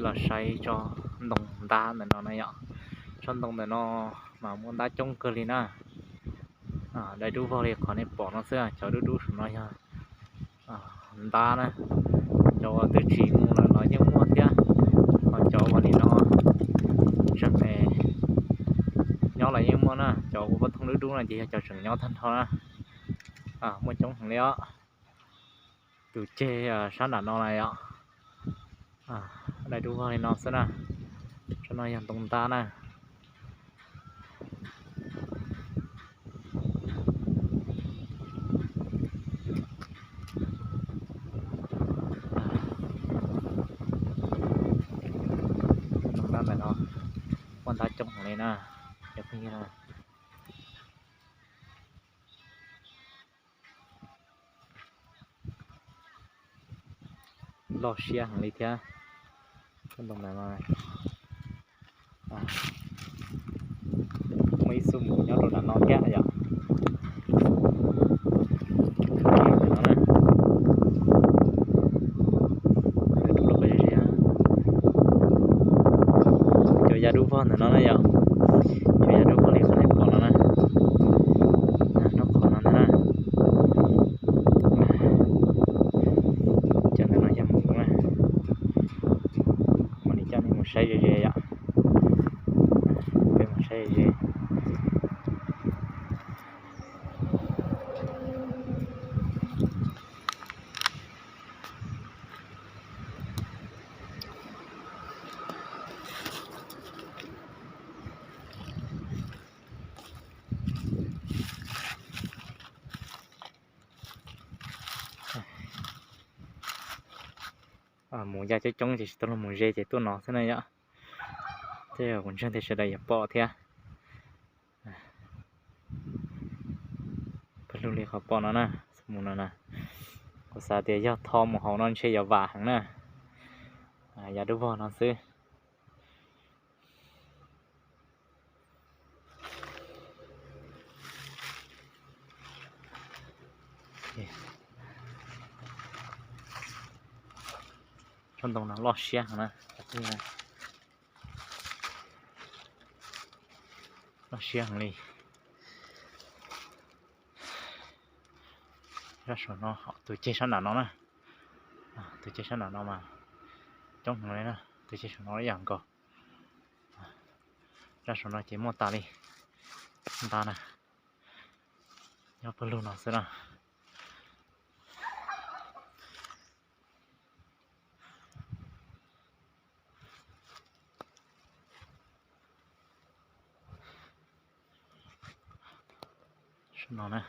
Los saib tsob ntoo ntab ntawm no na yom. Tsob ntoo ntawm no mas muaj ntab coob kawg li na. Dai dub vog li qhov nej pom no xwb, cov dub dub saum no yog ntab na. Cov uas twb tsis mus lawm los yeej muaj thiab, ho cov uas nim no tseem nyob los yeej muaj na. Cov uas pob thooj dub dub no ces yog cov tseem nyob tag nrho na. Muaj coob heev li os. Tus ceg sab nram no na yom. Dai dub vog li no xwb na. Tsob no yog ntoo ntab na. Ntoo ntab ntawm no muaj ntab coob heev li na. Loj siab heev li thiab. Ntoo ntawm no muaj ib xub mus nyob rau nram no thiab yom. Cov yav dub vog ntawm no na yom. Cov yav dub vog li qhov nej pom no na. Nraub qaum no ntag na. Cov ntawm no yog mus na. Mam li coj nej mus saib ze ze yom. Peb mus saib ze ze. Mus yaj coob coob ces tsis tau luag mus ze ces tuaj no xwb na yom. Tej zaum kuv ntseeg tias sawv daws yuav pom thiab. Pawg lug li qhov pom no na, mus no na. Kuv xav tias yog tho mus hauv no ntshe yuav vam heev na. Yav dub vog no xwb. Tsob ntoo no loj siab heev na. Loj siab heev li. Zaj saum no, tus ceg sab nram no na. Tus ceg sab nram no mas coob heev li na, tus ceg saum no ib yam nkaus. Zaj saum no ces muaj tas li ntag na. Nyob pawg lug no xwb na. Saum no na.